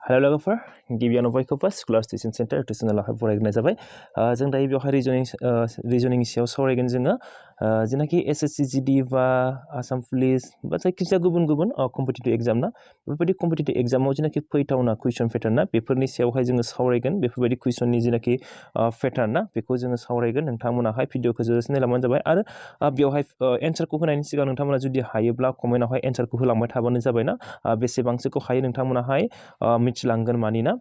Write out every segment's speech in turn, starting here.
Hello लोगोफोर गिबियावनो बयखौबो स्कुलार टिउसन सेन्टार टिउसनाव फरायग्रोनाय जाबाय जों दायो बेवहाय रिजनिंनि सायाव सावरायगोन जोङो जेनाखि एसएससि जिडि बा आसाम पुलिस बा जायखिजाया गुबुन गुबुन कम्पिटिटिभ एग्जाम ना बेफोरबायदि कम्पिटिटिभ एग्जामाव जेनाखि फैथावना कुइसन पेटार्न ना बेफोरनि सायावहाय जोङो सावरायगोन बेफोरबायदि कुइसननि जेनाखि पेटार्न ना बेखौ जोङो सावरायगोन नोंथांमोनाहाय भिडिअखौ जोबजासिम नायलांबानो जाबाय आरो बेवहाय एन्सारखौ होनायनि सिगां नोंथांमोना जुदि हायोब्ला कमेन्टआवहाय एन्सारखौ होलांबाय थाबानो जाबाय ना बेसेबांसोखौ हायो नोंथांमोनाहाय मिथिलांगोन मानिना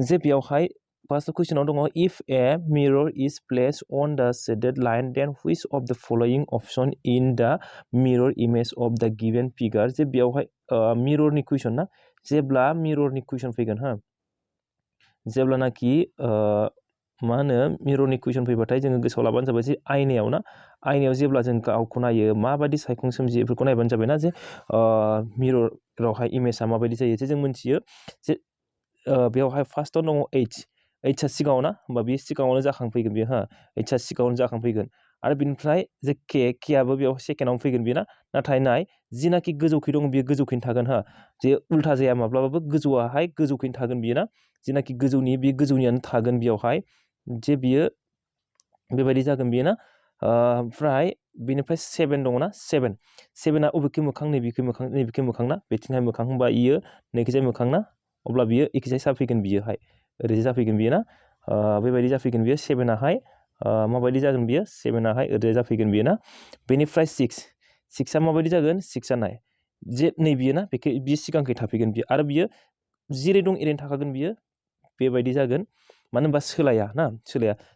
जे बेयावहाय फार्स्ट क्वेश्चनाव दङ if a mirror is place on the shaded line then which of the following option in the mirror image of the given figure जे बेयावहाय मिररनि कुइसन ना जेब्ला मिररनि कुइसन फैगोन हा जेब्लानाखि मा होनो मिररनि कुइसन फैबाथाय जोङो गोसोआव लाबानो जाबाय जे आयनायाव ना आयनायाव जेब्ला जों गावखौ नायो माबायदि सायखं सोमजियो बेफोरखौ नायबानो जाबाय ना जे मिररावहाय इमेजआ माबायदि जायो जे जों मिथियो जे बेयावहाय फार्स्टआव दङ एइचआ सिगाङाव ना होमबा बे सिगाङावनो जाखांफैगोन बेयो हा एइचआ सिगाङावनो जाखांफैगोन आरो बिनिफ्राय जे केआबो बेयाव सेकेन्डआवनो फैगोन बेयो ना नाथाय नाय जिनाखि गोजौखै दङ बेयो गोजौखैनो थागोन हा जे उल्था जाया माब्लाबाबो गोजौआहाय गोजौखैनो थागोन बेयो ना जिनाखि गोजौनि बे गोजौनियानो थागोन बेयावहाय जे बियो बेबायदि जागोन बेयो ना ओमफ्राय बेनिफ्राय 7 दङ ना 7आ अबेखै मोखां नैबेखै मोखां ना बेथिंहाय मोखां होनबा इयो नैखिजाय मोखां ना अब्ला बियो एखिजाय जाफैगोन बियोहाय ओरैजाय जाफैगोन बियो ना बेबायदि जाफैगोन बियो 7आहाय माबायदि जागोन बियो 7आहाय ओरैजाय जाफैगोन बियो ना बेनिफ्राय 6आ माबायदि जागोन 6आ नाय जे नै बियो ना बियो सिगांखै थाफैगोन बियो आरो बियो जेरै दं एरैनो थाखागोन बियो बेबायदि जागोन मानो होनबा सोलाया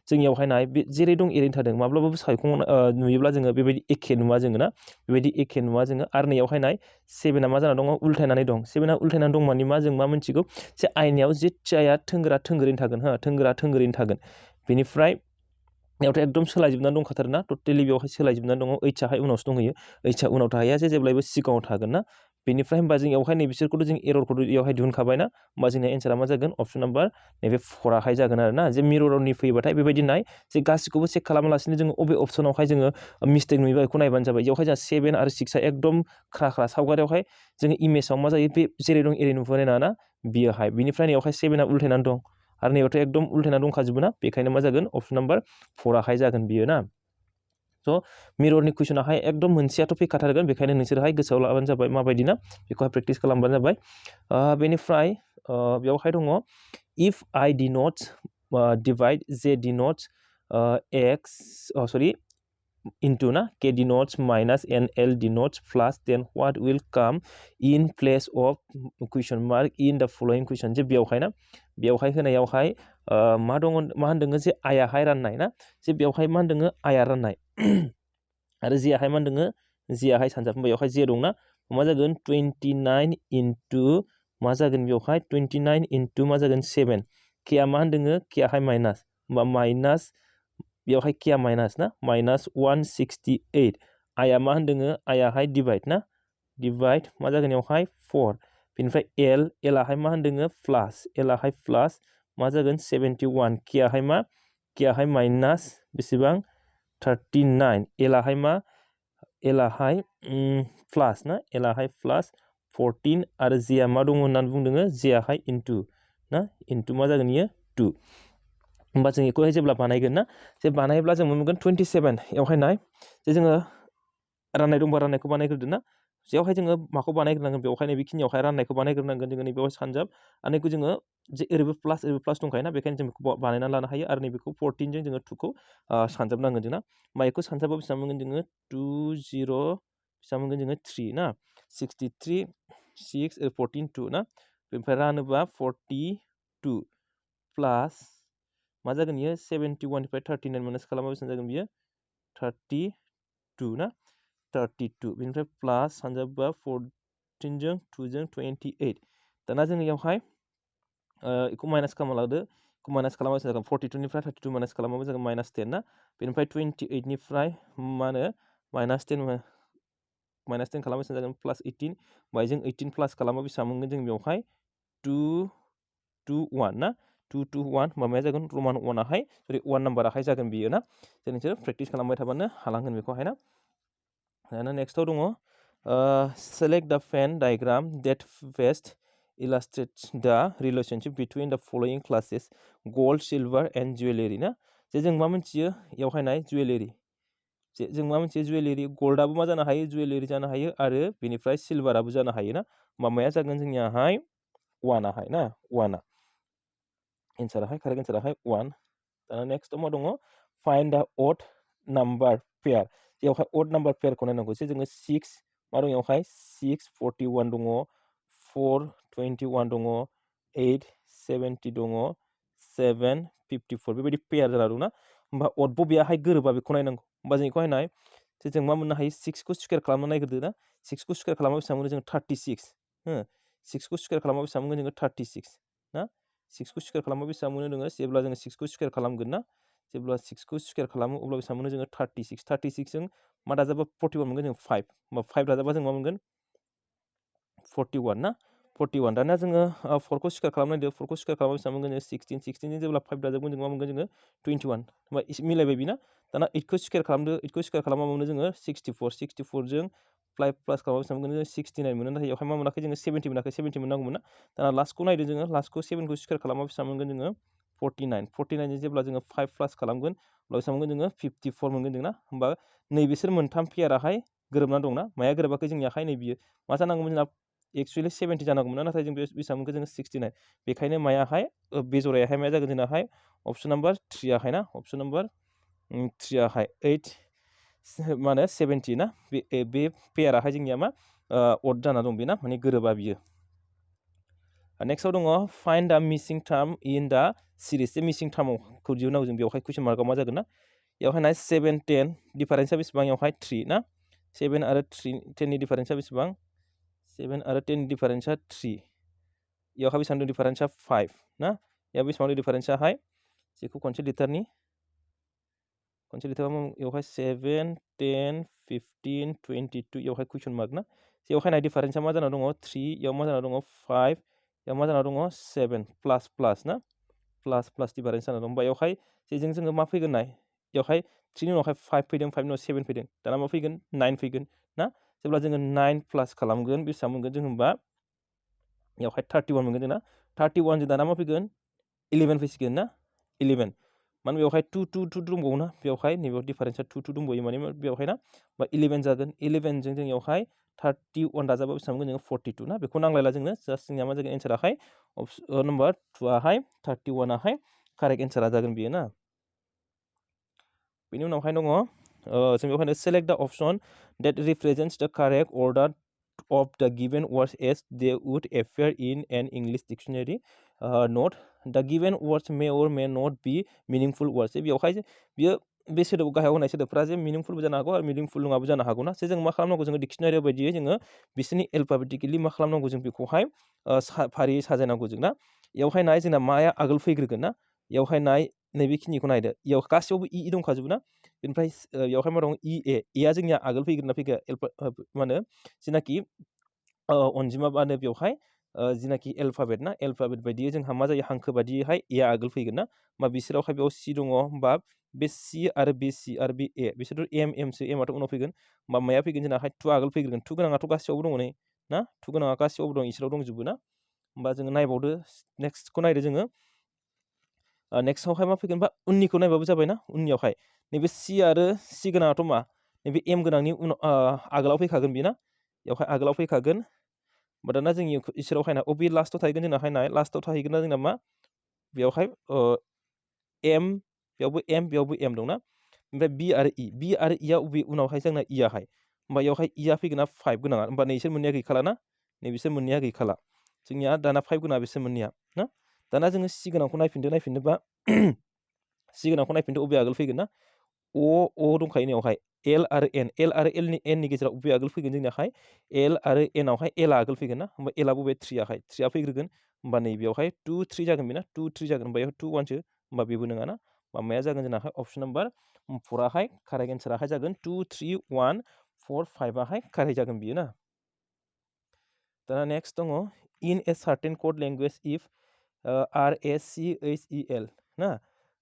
जोंनियावहाय नाय बे जेरै दं एरैनो थादों माब्लाबाबो सायखं नुयोब्ला जोङो बेबायदि एखे नुवा जोङो ना बेबायदि एखे नुवा जोङो आरो नैयावहाय नाय 7आ मा जाना दङ उल्थायनानै दं 7आ उल्थायनानै दं माने मा जों मा मिथिगौ जे आयनायाव जेथियाया थोंगोरैनो थागोन हो थोंगोरैनो थागोन बेनिफ्राय बेयावथ' एकदम सोलायजोबनानै दंखाथारो ना टटेलि बेवहाय सोलायजोबनानै दङ ओइचआहाय उनावसो दंहैयो ओइचआ उनाव थाहैया जे जेब्लायबो सिगाङाव थागोन ना बेनिफ्राय होमबा जोंनियावहाय नै बिसोरखौथ' जों एररखौथ' बेयावहाय दिहुनखाबाय ना होमबा जोंनिया एन्सारा मा जागोन अप्सन नाम्बार नैबे 4आहाय जागोन आरो ना जे मिररनि फैबाथाय बेबायदि नाय जे गासिखौबो चेक खालामालासिनो जोङो अबे अप्सनावहाय जोङो मिस्टेक नुयोबा बेखौ नायबानो जाबाय बेयावहाय जोंहा 7 आरो 6आ एकदम ख्रा सावगारियावहाय जोङो इमेजाव मा जायो बे जेरै दं एरै नुफैनाय नङा ना बियोहाय बिनिफ्राय नैयावहाय 7आ उल्थायनानै दं आरो नैयावथ' एकदम उल्थायना दंखाजोबो ना बेखायनो मा जागोन अप्सन नाम्बार 4आहाय जागोन बियो ना स' मिररनि कुइसनाहाय एकदम मोनसेयाथ' फैखाथारगोन बेखायनो नोंसोरहाय गोसोआव लाबानो जाबाय माबायदि ना बेखौहाय प्रेक्टिस खालामबानो जाबाय बेनिफ्राय बेयावहाय दङ इफ आइ डिनट्स डिभाइड जे डिनट्स into na k denotes minus and l denotes plus then what will come in place of question mark in the following question जे बेयावहाय ना बेयावहाय होनायावहाय मा होनदों जे आयाहाय राननाय ना जे बेयावहाय मा होनदों आया राननाय आरो जेयाहाय मा होनदों जेयाहाय सानजाब बेयावहाय जे दंना मा जागोन 29 into मा जागोन बेयावहाय 29 into मा जागोन 7 केआ मा होनदों केआहाय माइनास होमबा माइनास बेयावहाय केआ माइनास ना माइनास 168 आया मा होनदों आयाहाय डिभाइड ना डिभाइड मा जागोन बेयावहाय 4 बेनिफ्राय एलआहाय मा होनदों एलआहाय प्लास मा जागोन 71 केआहाय माइनास बेसेबां 39 एलआहाय प्लास ना एलआहाय प्लास 14 आरो जेआ मा दङ होननानै बुंदों जेआहाय इनटु ना इनटु मा जागोन इयो 2 होमबा जों बेखौहाय जेब्ला बानायगोन ना जे बानायब्ला जों मोनगोन 27 एवहाय नाय जे जोङो राननाय दंबा राननायखौ बानायग्रोदो ना जेवहाय जोङो माखौ बानायग्रोनांगोन बेवहाय नैबेखिनियावहाय राननायखौ बानायग्रोनांगोन जोङो नैबेयाव सानजाब आरो नैखौ जोङो जे ओरैबो प्लास दंखायोना बेखायनो जों बेखौ बानायनानै लानो हायो आरो नैबेखौ 14 जों जोङो 2खौ सानजाबनांगोन जोंना माइखौ सानजाबाव बेसेबां मोनगोन जोङो 20 बेसेबां मोनगोन जोङो 3 ना 63 6 14 2 ना बेनिफ्राय रानोबा 42 प्लास मा जागोन बियो 71 निफ्राय 39 माइनास खालामबा बेसेबां जागोन बियो 32 ना 32 बेनिफ्राय प्लास सानजाबा 14 जों 2 जों 28 दाना जोङो बेयावहाय बेखौ माइनास खालामना लादो बेखौ माइनास खालामबा बेसेबां जागोन 42 निफ्राय 32 माइनास खालामबाबो जागोन माइनास 10 ना बेनिफ्राय 28 निफ्राय मा होनो माइनास 10 खालामबा बेसेबां जागोन प्लास 18 बायजों 18 प्लास खालामबा बेसेबां मोनगोन जों बेयावहाय 221 ना 221 माबाया जागोन रमान 1आहाय सरि 1 नाम्बाराहाय जागोन बियो ना जों नोंसोर प्रेक्टिस खालामबाय थाबानो हालांगोन बेखौहाय ना दाना नेक्स्टआव दङ select the Venn diagram that best illustrates the relationship between the following classes gold, silver and jewelry ना जे जों मा मोनथियो यावहाय नाय jewelry जों मा मोनथियो jewelry गोल्डआबो मा जानो हायो jewelry जानो हायो आरो बेनिफ्राय सिलभाराबो जानो हायो ना माया जागोन जोंनियाहाय 1 आहाय ना 1 एन्साराहाय कारेक्ट एन्साराहाय 1 दाना नेक्स्ट मा दङ find the odd number pair यावहाय odd number pair खौ नायनांगौ जे जोङो 6 मा दङ यावहाय 6 41 दङ 4 21 दङ 8 70 दङ 7 54 बेबायदि पेयार जाना दंना होमबा odd बबेयाहाय गोरोबा बेखौ नायनांगौ होमबा जों बेखौहाय नाय जे जों मा मोननो हायो 6 खौ स्क्वायर खालामनो नागिरदो ना 6 खौ स्क्वायर खालामबा बेसेबां मोनो जों 36 हो 6 खौ स्क्वायर खालामबा बेसेबां मोनगोन जोङो 36 ना 6 खौ स्क्वायर खालामबा बेसेबां मोनो नोङो जेब्ला जोङो 6 खौ स्क्वायर खालामगोन ना जेब्ला 6 खौ स्क्वायर खालामो अब्ला बेसेबां मोनो जोङो 36 जों मा दाजाबा 41 मोनगोन जों 5 होमबा 5 दाजाबा जों मा मोनगोन 41 ना 41 दाना जोङो 4 खौ स्क्वायर खालामनायदो 4 खौ स्क्वायर खालामबा बेसेबां मोनगोन जोङो 16 जों जेब्ला 5 दाजाबगोन जों मा मोनगोन जोङो 21 होमबा एसे मिलायबाय बिना दाना 8 खौ स्क्वायर खालामदो 8 खौ स्क्वायर खालामबा मोनो जोङो 64 जों 5 प्लास खालामबा बेसेबां मोनगोन जोङो 69 मोनो नाथाय बेवहाय मा मोनाखै जोङो 70 मोनाखै 70 मोननांगौमोन ना दाना लास्टखौ नायदो जोङो लास्टखौ 7 खौ स्क्वायर खालामबा बेसेबां मोनगोन जोङो 49 जों जेब्ला जोङो 5 प्लास खालामगोन अब्ला बेसेबां मोनगोन जोङो 54 मोनगोन जों ना होमबा नैबेसोर मोनथाम पेयाराहाय गोरोबना दंना माया गोरोबाखै जोंनियाहाय नैबियो मा जानांगौमोन जोंना एक्चुअली 70 जानांगौमोन नाथाय जों बेसेबां मोनखो जोङो 69 बेखायनो मायाहाय बे जरायाहाय माया जागोन जोंनाहाय अपसन नाम्बार 3 आहाय ना अपसन नाम्बार 3 आहाय 8 मा होनो 70 ना बे पेयाराहाय जोंनिया मा अड जाना दं बेना माने गोरोबा बियो नेक्स्टआव दङ फाइन्ड द मिसिं टार्म इन द सिरिज जे मिसिं टार्मखौ दिहुननांगौ जों बेवहाय कुइसन मार्कआव मा जागोन ना बेवहाय नाय 7 10 डिफारेन्सआ बेसेबां बेवहाय 3 ना 7 आरो 3 10 नि डिफारेन्सआ बेसेबां 7 आरो 10 नि डिफारेन्सआ 3 बेवहाय बेसेबां दं डिफारेन्सआ 5 ना बेयाव बेसेबां दं डिफारेन्सआहाय जेखौ खनसे लिटारनि बेवहाय 7 10 15 22 बेवहाय कुइसन मार्क ना बेवहाय नाय डिफारेन्सआ मा जाना दङ 3 बेयाव मा जाना दङ 5 बेयाव मा जाना दङ 7 प्लास ना प्लास डिफारेन्स जाना दं होमबा बेवहाय जेजों जोङो मा फैगोन नाय बेवहाय 3 नि उनावहाय 5 फैदों 5 नि उनाव 7 फैदों दाना मा फैगोन 9 फैगोन ना जेब्ला जोङो 9 प्लास खालामगोन बेसेबां मोनगोन जों होमबा बेवहाय 31 मोनगोन जोंना 31 जों दाना मा फैगोन 11 फैसिगोन ना 11 माने बेवहाय 2 दंबावो ना बेवहाय नैबेयाव डिफारेन्सआ 2 दंबावो माने बेवहाय ना बा 11 जागोन 11 जों बेवहाय 31 दाजाबा बेसेबां मोनगोन जोङो 42 ना बेखौ नांलायला जोंनो जास्ट जोंनिया मा जागोन एन्साराहाय अपसन नाम्बार 2 आहाय 31 आहाय कारेक्ट एन्सारा जागोन बेयो ना बेनि उनावहाय दङ जों बेवहायनो सेलेक्ट द अपसन that represents the correct order of the given words as they would appear in an English dictionary. Note the given words may or may not be meaningful words. बेवहाय बियो बे सोदोब गाहायाव होनाय सोदोबफ्रा जे मिनिंफुलबो जानो हागौ आरो मिनिंफुल नङाबो जानो हागौ ना जे जों मा खालामनांगौ जोङो डिक्सनारि बायदियै जोङो बिसोरनि एल्फाबेटिकेलि मा खालामनांगौ जों बेखौहाय फारियै साजायनांगौ जों ना बेवहाय नाय जोंना माया आगोल फैग्रोगोन ना बेवहाय नाय नैबेखिनिखौ नायदो बेयाव गासैयावबो इ दंखाजोबो ना बेनिफ्राय बेवहाय मा दं एआ जोंनिया आगोल फैगोन ना फैगोन मा होनो जेनाखि अनजिमा मा होनो बेवहाय जिनाखि एल्फाबेट ना एल्फाबेट बायदियै जोंहा मा जायो हांखो बायदियैहाय एआ आगोल फैगोन ना मा बिसोरावहाय बेयाव सि दङ बा बे सि आरो बे ए बिसोरथ' एमसो एमाथ' उनाव फैगोन होमबा माया फैगोन जोंनाहाय 2 आगोल फैगोन 2 गोनाङाथ' गासैयावबो दङ नै ना 2 गोनाङा गासैयावबो दं इसोराव दंजोबो ना होमबा जोङो नायबावदो नेक्स्टखौ नायदो जोङो नेक्स्टआवहाय मा फैगोन बा उननिखौ नायबाबो जाबाय ना उननियावहाय नैबे सि आरो सि गोनाङाथ' मा नैबे एम गोनांनि उनाव आगोलाव फैखागोन बेना बेवहाय आगोलाव फैखागोन होमबा दाना जोंनि इसोरावहाय ना अबे लास्टआव थाहैगोन जोंनाहाय नाय लास्टआव थाहैगोन ना जोंना मा बेवहाय एम बेयावबो एम दंना ओमफ्राय बि आरो इया अबे उनावहाय जोंना इयाहाय होमबा बेवहाय इया फैगोन ना 5 गोनाङा होमबा नैसोर मोननैया गैखाला ना नैबिसोर मोननैया गैखाला जोंनिया दाना 5 गोनाङा बिसोर मोननैया ना दाना जोङो सि गोनांखौ नायफिनदोबा सि गोनांखौ नायफिनदो अबे आगोल फैगोन ना अ दंखायो नैयावहाय एल आरो एननि गेजेराव बबे आगोल फैगोन जोंनियाहाय एल आरो एनआवहाय एलआ आगोल फैगोन ना होमबा एलआ बबे 3आ फैग्रोगोन होमबा नैबेयावहाय 2 3 जागोन बेना 2 3 जागोन होमबा बेयाव 2 1 सो होमबा बेबो नङा ना माया जागोन जोंनाहाय अपसन नाम्बार 4 आहाय कारेक्ट एन्साराहाय जागोन 2 3 1 4 5 आहाय कारेक्ट जागोन बियो ना दाना नेक्स्ट दङ in a certain code language if RACHEL ना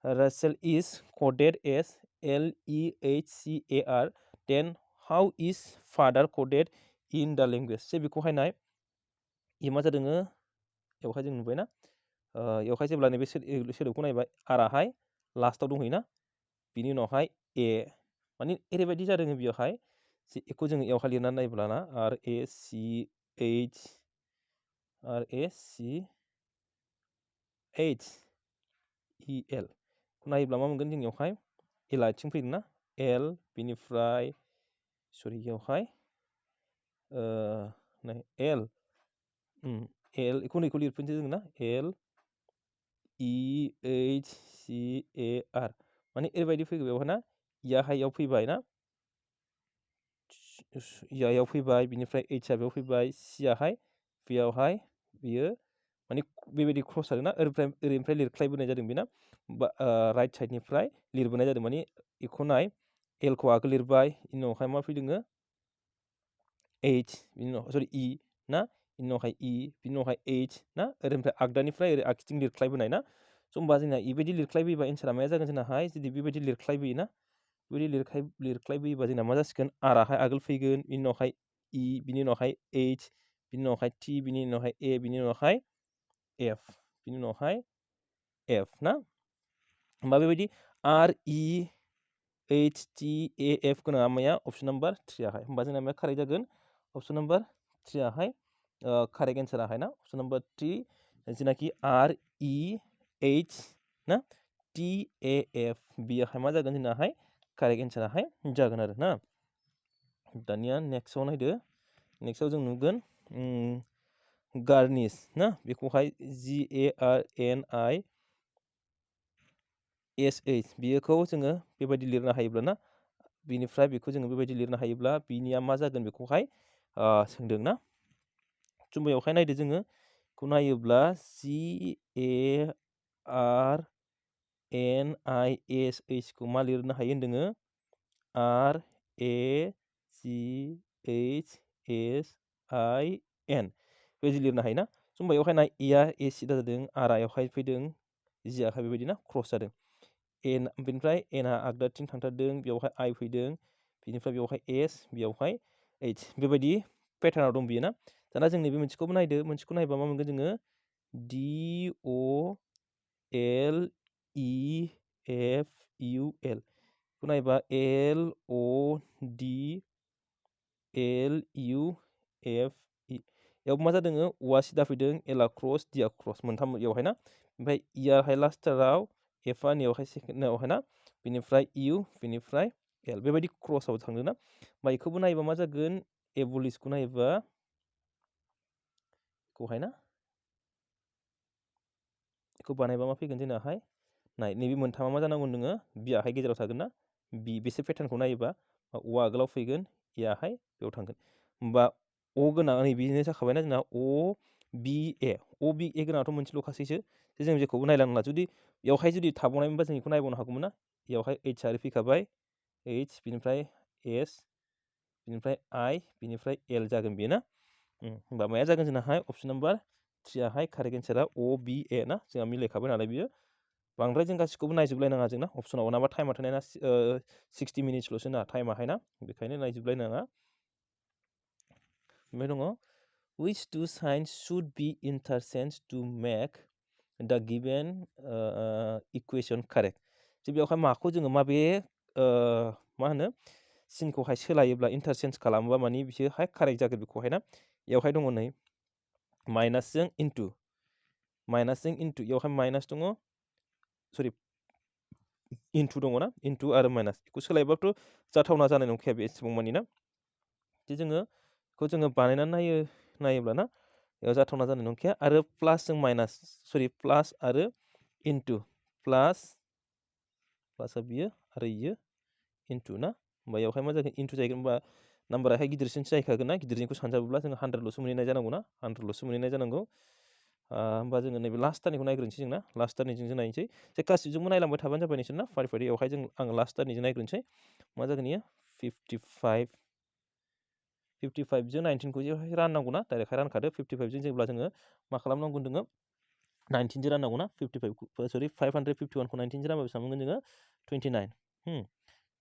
Russell is coded as LEHCAR then how is father coded in the language जे बेखौहाय नाय मा जादों बेवहाय जों नुबायना बेवहाय जेब्ला नैबे सोदोबखौ नायबाय आराहाय लास्टआव दंहैयोना बिनि उनावहाय ए माने ओरैबायदि जादों बेयावहाय जे एखौ जोङो एवहाय लिरनानै नायब्लाना RACHEL नायोब्ला मा मोनगोन जोंनियावहाय एल आथिं फैदोंना एल बिनिफ्राय सरि बेयावहाय एल एखौ लिरफिनसै जों ना एल EHCAR माने ओरैबायदि फैगौ बेवहाय ना याहायाव फैबाय ना यायाव फैबाय बिनिफ्राय एचआ बेयाव फैबाय सियाहाय बेयावहाय बियो माने बेबायदि क्रस जादोंना ओरैनिफ्राय लिरख्लायबोनाय जादों बेना राइट साइडनिफ्राय लिरबोनाय जादों माने बेखौ नाय एलखौ आगोल लिरबाय बेनि उनावहाय मा फैदों एच बिनि उनाव सरि इ ना बिनि उनावहाय इ बिनि उनावहाय एच ना ओरैनिफ्राय आगदानिफ्राय ओरै आगसिथिं लिरख्लायबोनाय ना स' होमबा जोंना बेबायदि लिरख्लायबोयोबा एन्सारा माया जागोन जोंनाहाय जुदि बेबायदि लिरख्लायबोयोना बेबायदि लिरख्लायबोयोबा जोंना मा जासिगोन आराहाय आगोल फैगोन बिनि उनावहाय इ बिनि उनावहाय एच बिनि उनावहाय टि बिनि उनावहाय ए बिनि उनावहाय एफ बिनि उनावहाय एफ ना होमबा बेबायदि REHTAF गोनाङा माया अपसन नाम्बार 3 आवहाय होमबा जोंना माया कारेक्ट जागोन अपसन नाम्बार 3 आवहाय कारेक्ट एन्साराहाय ना अपसन नाम्बार 3 जेनाखि REH ना TAF बेयावहाय मा जागोन जोंनाहाय कारेक्ट एन्साराहाय जागोन आरो ना दानिया नेक्स्टआव नायदो नेक्स्टआव जों नुगोन गार्निश ना बेखौहाय GARNISH बेखौ जोङो बेबायदि लिरनो हायोब्ला ना बिनिफ्राय बेखौ जोङो बेबायदि लिरनो हायोब्ला बिनिया मा जागोन बेखौहाय सोंदों ना जुम्बायावहाय नायदो जोङो बेखौ नायोब्ला GARNISH खौ मा लिरनो हायो होनदोङो RACHSIN बेबायदि लिरनो हायो ना होमबा बेवहाय नाय एआ ए सिदा जादों आरायावहाय फैदों जियाहाय बेबायदि ना क्रस जादों एन बेनिफ्राय एनआ आगदाथिं थांथारदों बेवहाय आइ फैदों बिनिफ्राय बेवहाय एस बेवहाय एइच बेबायदि पेटार्नाव दं बियो ना दाना जों नैबे मोनसेखौबो नायदो मोनसेखौ नायबा मा मोनगोन जोङो DOLEFUL बेखौ नायबा LODLUFE याव मा जादों औवा सिदा फैदों एला क्रस डिया क्रस मोनथाम बेवहाय ना ओमफ्राय इयाहाय लास्टाराव एफआ नैयावहाय सेकेन्डआवहाय ना बिनिफ्राय इउ बिनिफ्राय एल बेबायदि क्रसआव थांदों ना ओमफ्राय बेखौबो नायोबा मा जागोन एबलिसखौ नायोबा बेखौहाय ना बेखौ बानायबा मा फैगोन जोंनाहाय नाय नैबे मोनथामा मा जानांगौ नोङो बियाहाय गेजेराव थागोन ना बि बेसे पेटार्नखौ नायोबा औवा आगोलाव फैगोन इयाहाय बेयाव थांगोन होमबा अ गोनां नैबेनो जाखाबायना जोंना अ बि ए गोनाङाथ' मोनसेल'खासैसो जों जेखौबो नायलांला जुदि बेवहाय जुदि थाबावनायमोनबा जों बेखौ नायबावनो हागौमोन ना बेवहाय एइच आरो फैखाबाय एइच बिनिफ्राय एस बिनिफ्राय आइ बिनिफ्राय एल जागोन बेयो ना होमबा माया जागोन जोंनाहाय अपसन नाम्बार 3 आवहाय कारेक्ट एन्सारा OBA ना जोंहा मिलायखाबाय नालाय बियो बांद्राय जों गासिखौबो नायजोबलायनाङा जोंना अपसनाव नङाबा टाइमा थानाय ना 60 मिनिट्सल'सो ना टाइमाहाय ना बेखायनो नायजोबलायनाङा ओमफ्राय दङ which two signs should be interchanged to make the given equation correct जे बेयावहाय माखौ जोङो माबे मा होनो सिनखौहाय सोलायोब्ला इन्टारचेन्ज खालामोबा माने बिसोरहाय कारेक्ट जागोन बेखौहाय ना बेवहाय दङ नै माइनासजों इन्टु बेयावहाय माइनास दङ सरि इन्टु दङ ना इन्टु आरो माइनास बेखौ सोलायबाथ' जाथावना जानाय नंखाया बे एसेबां मानि ना जे जोङो बेखौ जोङो बानायनानै नायोब्ला ना जाथावना जानाय नंखाया आरो प्लासजों माइनास सरि प्लास आरो इन्टु प्लासआ बियो आरो इयो इन्टु ना होमबा बेवहाय मा जागोन इन्टु जाहैगोन होमबा नाम्बाराहाय गिदिरसिनसो जाहैखागोन ना गिदिरनिखौ सानजाबोब्ला जोङो 100ल'सो मोनहैनाय जानांगौ ना 100ल'सो मोनहैनाय जानांगौ होमबा जोङो नैबे लास्टनिखौ नायग्रोनोसै जों ना लास्टनिजों जों नायनोसै जे गासिबजोंबो नायलांबाय थाबानो जाबाय नोंसोर ना फारि फारि बेवहाय आं लास्टनिजों नायग्रोनोसै मा जागोन इयो 55 जों 19खौ जेहाय राननांगौ ना डाइरेक्टहाय रानखादो 55 जों जेब्ला जोङो मा खालामनांगौ जोङो 19 जों राननांगौ ना 551खौ 19 जों रानबा बेसेबां मोनगोन जोङो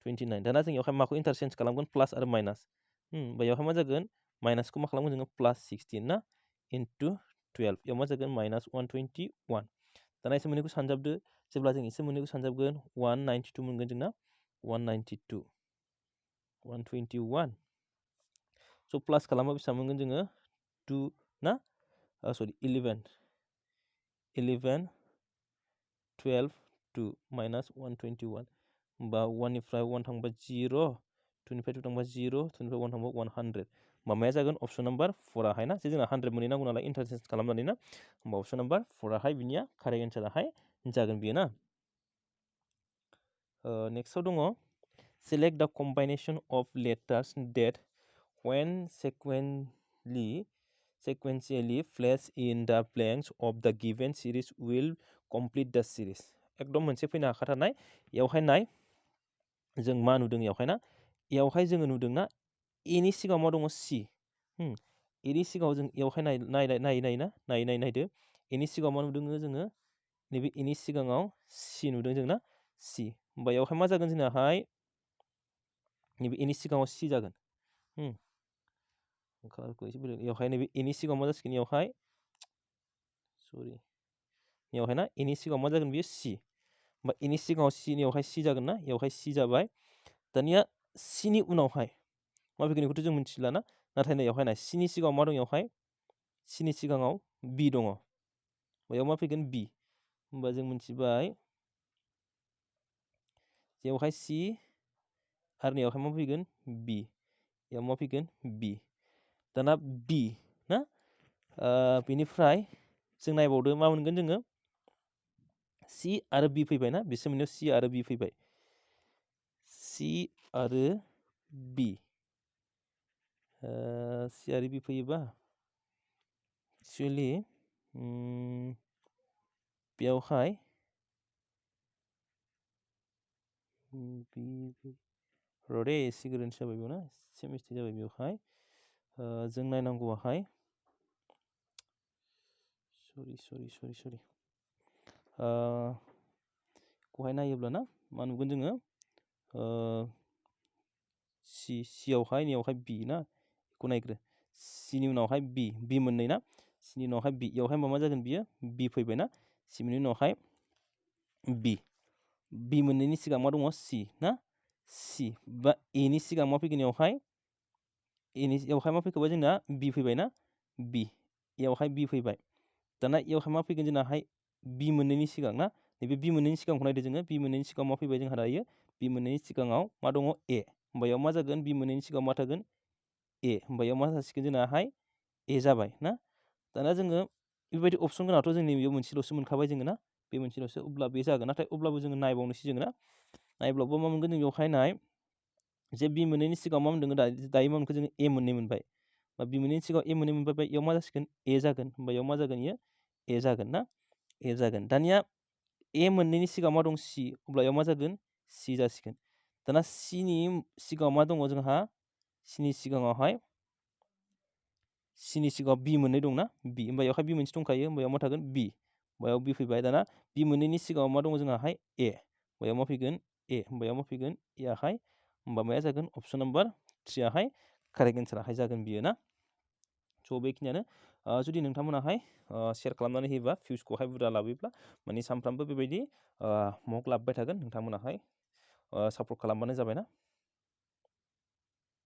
29 दाना जों बेवहाय माखौ इन्टारचेन्ज खालामगोन प्लास आरो माइनास बेयावहाय मा जागोन माइनासखौ मा खालामगोन जोङो +16 ना इन्टु 12 याव मा जागोन माइनास 121 दाना एसे मोननैखौ सानजाबदो जेब्ला जों एसे मोननैखौ सानजाबगोन 192 मोनगोन जोंना 192 121 स' प्लास खालामबा बेसेबां मोनगोन जोङो 2 ना सरि 11 12 2 माइनास 121 होमबा 1 निफ्राय 1 थांबा 0 2 निफ्राय 2 थांबा 0 2 निफ्राय 1 थांबा 100 मामाया जागोन अपसन नाम्बार 4 आहाय ना जे जोंना 100 मोनहैनांगौ नालाय इन्टारचेन्ज खालामनानै ना होमबा अपसन नाम्बार 4 आहाय बिनिया कारेक्ट एन्साराहाय जागोन बियो ना नेक्स्टआव दङ select the combination of letters that when sequentially placed in the blanks of the given series will complete the series एकदम मोनसे फैनो हाखाथारनाय यावहाय नाय जों मा नुदों यावहाय ना यावहाय जोङो नुदोंना ए नि सिगाङाव मा दङ सि ए नि सिगाङाव जों यावहाय नायदो ए नि सिगाङाव मा नुदों जोङो नैबे ए नि सिगाङाव सि नुदों जों ना सि होमबा यावहाय मा जागोन जोंनाहाय नैबे ए नि सिगाङाव सि जागोन कालारखौ एसे बेलेग यावहाय नैबे ए नि सिगाङाव मा जासिगोन यावहाय सरि यावहाय ना ए नि सिगाङाव मा जागोन बेयो सि होमबा ए नि सिगाङाव सि यावहाय सि जागोन ना यावहाय सि जाबाय दानिया सि नि उनावहाय मा फैगोन बेखौथ' जों मिथिला ना नाथाय नै यावहाय नाय सि नि सिगाङाव मा दं यावहाय सि नि सिगाङाव बि दङ बेयाव मा फैगोन बि होमबा जों मिथिबाय यावहाय सि आरो नैयावहाय मा फैगोन बि याव मा फैगोन बि दाना बि ना बेनिफ्राय जों नायबावदो मा मोनगोन जोङो सि आरो बि फैबाय ना बिसोर मोननायाव सि आरो बि फैबाय सि आरो बि सि आरो बि फैयोबा एक्सुवेलि बेयावहाय र'दे एसे गोरोन्थि जाबाय बेयाव ना एसे मिस्टेक जाबाय बेयावहाय जों नायनांगौआहाय सरि खौहाय नायोब्ला ना मा नुगोन जोङो सियावहाय नैयावहाय बि ना बेखौ नायग्रो सिनि उनावहाय बि मोननै ना सिनि उनावहाय बि यावहाय मा जागोन बियो बि फैबाय ना सि मोननै उनावहाय बि मोननैनि सिगां मा दङ सि ना सि बा ए नि सिगां मा फैगोन यावहाय यावहाय मा फैखाबाय जोंना बि फैबाय ना बि यावहाय बि फैबाय दाना यावहाय मा फैगोन जोंनाहाय बि मोननैनि सिगां ना नैबे बि मोननैनि सिगांखौ नायदो जोङो बि मोननैनि सिगाङाव मा फैबाय जोंहा दायो बि मोननैनि सिगाङाव मा दङ ए होमबा याव मा जागोन बि मोननैनि सिगाङाव मा थागोन ए होमबा याव मा जासिगोन जोंनाहाय ए जाबाय ना दाना जोङो बेबायदि अपसन गोनांथ' जोंनि बेयाव मोनसेल'सो मोनखाबाय जोङो ना बे मोनसेल'सो अब्ला बे जागोन नाथाय अब्लाबो जोङो नायबावनोसै जोङो ना नायब्लाबो मा मोनगोन जों बेवहाय नाय जे बि मोननैनि सिगाङाव मा मोनदों दायो मा मोनखो जोङो ए मोननै मोनबाय बा बि मोननैनि सिगाङाव ए मोननै मोनबाय बेयाव मा जासिगोन ए जागोन होमबा बेयाव मा जागोन इयो ए जागोन ना ए जागोन दानिया ए मोननैनि सिगाङाव मा दं सि अब्ला बेयाव मा जागोन सि जासिगोन दाना सिनि सिगाङाव मा दङ जोंहा सिनि सिगाङाव बि मोननै दंना बि होमबा बेयावहाय बि मोनसे दंखायो होमबा बेयाव मा थागोन बि बेयाव बि फैबाय दाना बि मोननैनि सिगाङाव मा दङ जोंहाहाय ए बेयाव मा फैगोन ए होमबा बेयाव मा फैगोन ए आहाय होमबा माया जागोन अपसन नाम्बार 3 आहाय कारेक्ट एन्साराहाय जागोन बियो ना स' बेखिनियानो जुदि नोंथांमोनाहाय शेयार खालामनानै होयोबा भिउसखौहाय बुरजा लाबोयोब्ला माने सानफ्रामबो बेबायदि मक लाबोबाय थागोन नोंथांमोनाहाय सापर्ट खालामबानो जाबाय ना